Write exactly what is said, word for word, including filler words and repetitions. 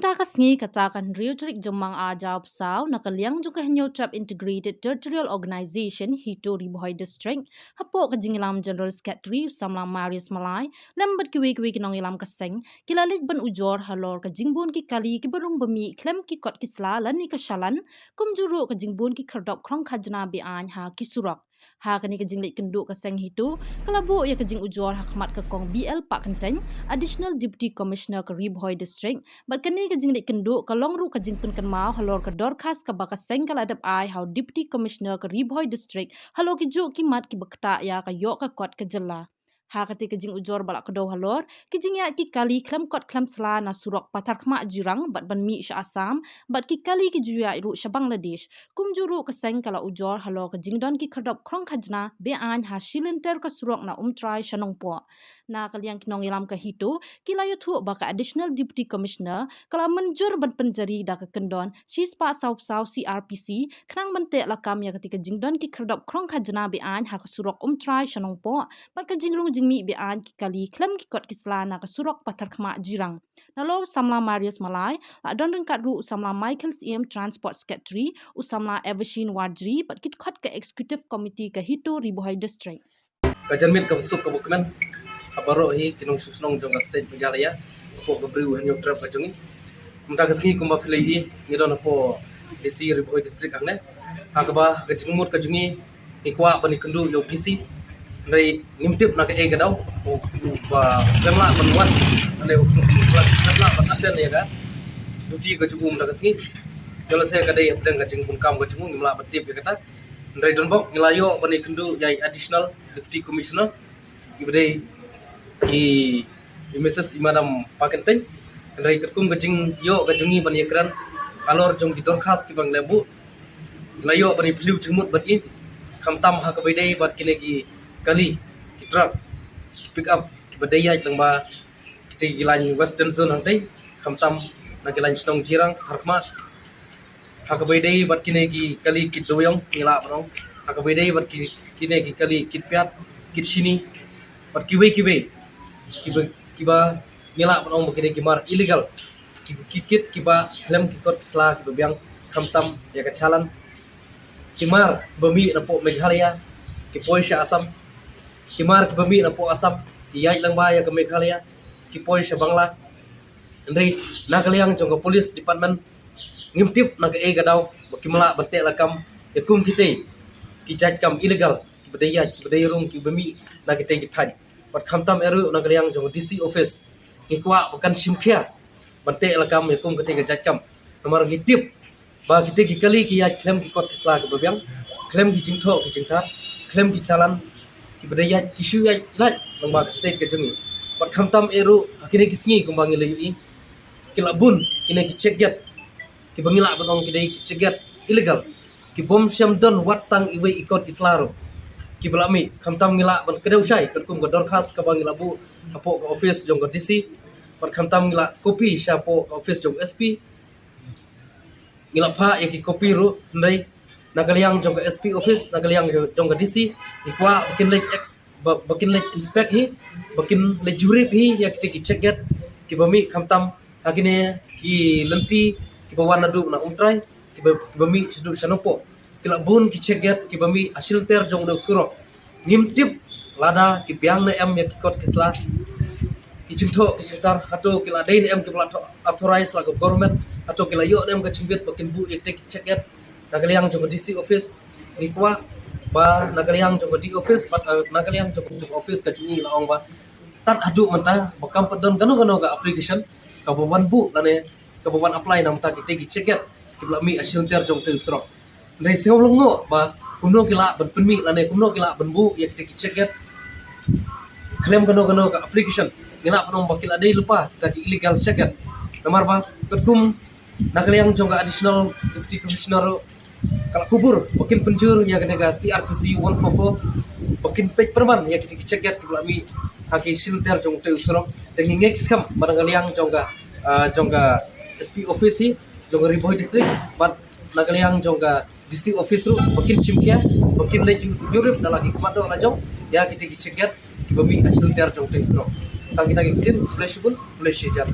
Kata ka sngi, kata ka hynriew tarik Jymmang ar hajar arphew saw, na ka liang jong ka Hynñiewtrep Integrated Territorial Organization, HITO, Ri Bhoi District, hapoh ka jingïalam General Secretary u Samla Marius Malai lem bad kiwei kiwei ki nongïalam ka seng, ki la leit ban ujor halor ka jingbun ki kali kiba rung ba mih khlem ki kot ki sla lane ka shalan, kumjuh ruh ka jingbun ki khyrdop khrong khajna be-aiñ ha ki surok. Ha kane ka jingleit kynduh, ka seng HITO ka la buh ïa ka jingujor ha khmat ka Kong B L Pahkyntein, Additional Deputy Commissioner ka Ri Bhoi District, bad kane ka jingleit kynduh ka long ruh ka jingpynkynmaw halor ka dorkhas kaba ka seng ka la dep ai ha u Deputy Commissioner ka Ri Bhoi District halor ki juh ki mat kiba ktah ïa ka ïoh ka kot ka jylla. Ha kata ka jingujor ba la kdew halor ki jingïaid ki kali khlem kot khlem sla na surok Patharkhmah Jirang bad ban mih sha Assam, bad ki kali ki ju ïaid ruh sha Bangladesh. Kumjuh ruh ka seng ka la ujor halor ka jingdon ki khyrdop khrong khajna be-aiñ ha shilynter ka surok na Umtrai sha Nongpoh. Na ka liang ki nongïalam ka HITO ki la ïathuh ba ka Additional Deputy Commissioner ka la mynjur ban pynjari da ka kyndon shispah sawphew saw C R P C khnang ban teh lakam ïa kata ka jingdon ki khyrdop khrong khajna be-aiñ ha ka surok Umtrai sha Nongpoh, bad ka jingrung jingmih be-aiñ ki kali khlem ki kot ki sla na ka surok Patharkhmah Jirang. Nalor u Samla Marius Malai, la don ryngkat ruh u Samla Michael Syiem, Transport Secretary, u Samla Eversheen Warjri, bad ki dkhot ka Executive Committee ka HITO Ri Bhoi District. Ka janmiet kaba suk kaba kmen ha baroh hi ki nongshong shnong jong ka state Meghalaya, hapoh ka Bri u Hynñiewtrep ka jong ngi. Mynta ka sngi kumba phi la ïohi, ngi don hapoh D C Ri Bhoi District hangne. Ha kaba ka jingmut ka jong ngi, ngi kwah ban ïakynduh ïa u D C. Hynrei ngim tip na kaei ka daw ba u lah ban wan, lane u lah ban attend ïa ka duty ka jong u mynta ka sngi. Ïa lehse ka dei hapdeng ka jingbun kam ka jong u, ngim lah ban tip ïa kata. Hynrei don bok ngi la ïoh ban ïakynduh ïa i Additional Deputy Commissioner, iba dei i, i Missus i Madam Pahkyntein. Hynrei katkum ka jingïoh ka jong ngi ban ïakren halor jong ki dorkhas kiba ngi la buh, ngi la ïoh ban ïaphylliew jingmut bad i, khamtam ha kaba ïadei bad kine ki kali, ki truck, ki pick up kiba dei ïaid lyngba kita ki lain Western Zone hangtei, khamtam na ki lain shnong Jirang, Patharkhmah. Ha kaba ïadei bad kine ki kali kit dewiong ngi lah ban ong, ha kaba ïadei bad ki, kine ki kali kit piat, kit shini, bad kiwei kiwei kiba, kiba ngi lah ban ong ba kine ki mar illegal, ki, ki kit kiba khlem ki kot ki sla kiba biang, khamtam ïa ka challan. Ki mar ba mih napoh Meghalaya ki poi sha Assam, ki mar kiba mih napoh Assam ki ïaid lyngba ïa ka Meghalaya ki poi sha Bangla. Hynrei na ka liang jong ka police department ngim tip na kaei ka daw ba kim lah ban teh lakam ïa kum kitei ki jait kam illegal kiba dei ïaid, kiba dei rung, kiba mih na kitei ki thaiñ. Bad khamtam eh ruh na ka liang jong ka D C office ngi kwah ba kan shim khia ban teh lakam ïa kum kitei ki jait kam. Namar ngi tip ba kitei ki kali ki ïaid khlem ki kot ki sla kiba biang, khlem ki jingthoh ki jingtar, khlem ki challan, kiba dei ïaid ki shu ïaid lait lyngba ka state ka jong ngi. Bad khamtam eh ruh ha kine ki sngi kumba ngi la ïohi, ki la bun kine ki check gate kiba ngi lah ban ong ki dei ki check gate illegal, ki bym shym don wat tang iwei i kot i sla ruh kiba la mih. Khamtam ngi lah ban kdew shai katkum ka dorkhas kaba ngi la buh hapoh ka office jong ka D C, bad khamtam ngi la copy shapoh ka office jong ka S P. Ngi la phah ïa ki copy ruh, hynrei na ka liang jong ka S P office, na ka liang jong ka D C, ngi kwah ba kin leit ex-, ba, ba kin leit inspect hi, ba kin leit jurip hi ïa kitei ki check gate kiba mih khamtam ha kine ki lynti kiba wan naduh na Umtrai, kiba, kiba mih shaduh sha Nongpoh. Ki la bun ki check gate kiba mih ha shilynter jong une u surok. Ngim tip lada ki biang ne em ïa ki kot ki sla, ki jingthoh ki jingtar, hato ki la dei ne em kiba la thoh authorize la ka government, hato ki la ïoh ne em ka jingbit ba kin buh ïa kitei ki check gate. Na ka liang jong ka D C office ngi kwah ba na ka liang jong ka D office bad, eh, na ka liang jong ka office ka jong ngi la ong ba tad haduh mynta ba kam pat don kano kano ka application kaba wan buh lane kaba wan apply na bynta kitei ki check gate kiba la mih ha shilynter jong utei u surok. Hynrei sngew lyngngoh ba kumno ki lah ban pynmih lane kumno ki lah ban buh ïa kitei ki check gate khlem kano kano ka application. Ngi lah ban ong ba ki la dei lypa kita ki illegal check gate. Namar ba katkum na ka liang jong ka Additional Deputy Commissioner ruh ka la kubur ba kin pynjur ïa kane ka C R P C one four four, ba kin peit pyrman ïa kitei ki check gate kiba la mih ha ki shilynter jong utei u surok. Te ngi ngeit skhem ba na ka liang jong ka, ah, jong ka S P office hi jong ka Ri Bhoi District bad na ka liang jong ka D C office ruh ba kin shim khia, ba kin leit ju-, jurip da la ki khmat doh la jong ïa kitei ki check gate kiba mih ha shilynter jong utei u surok. Tang kita ki ktien, khublei shibun, khublei shihajar.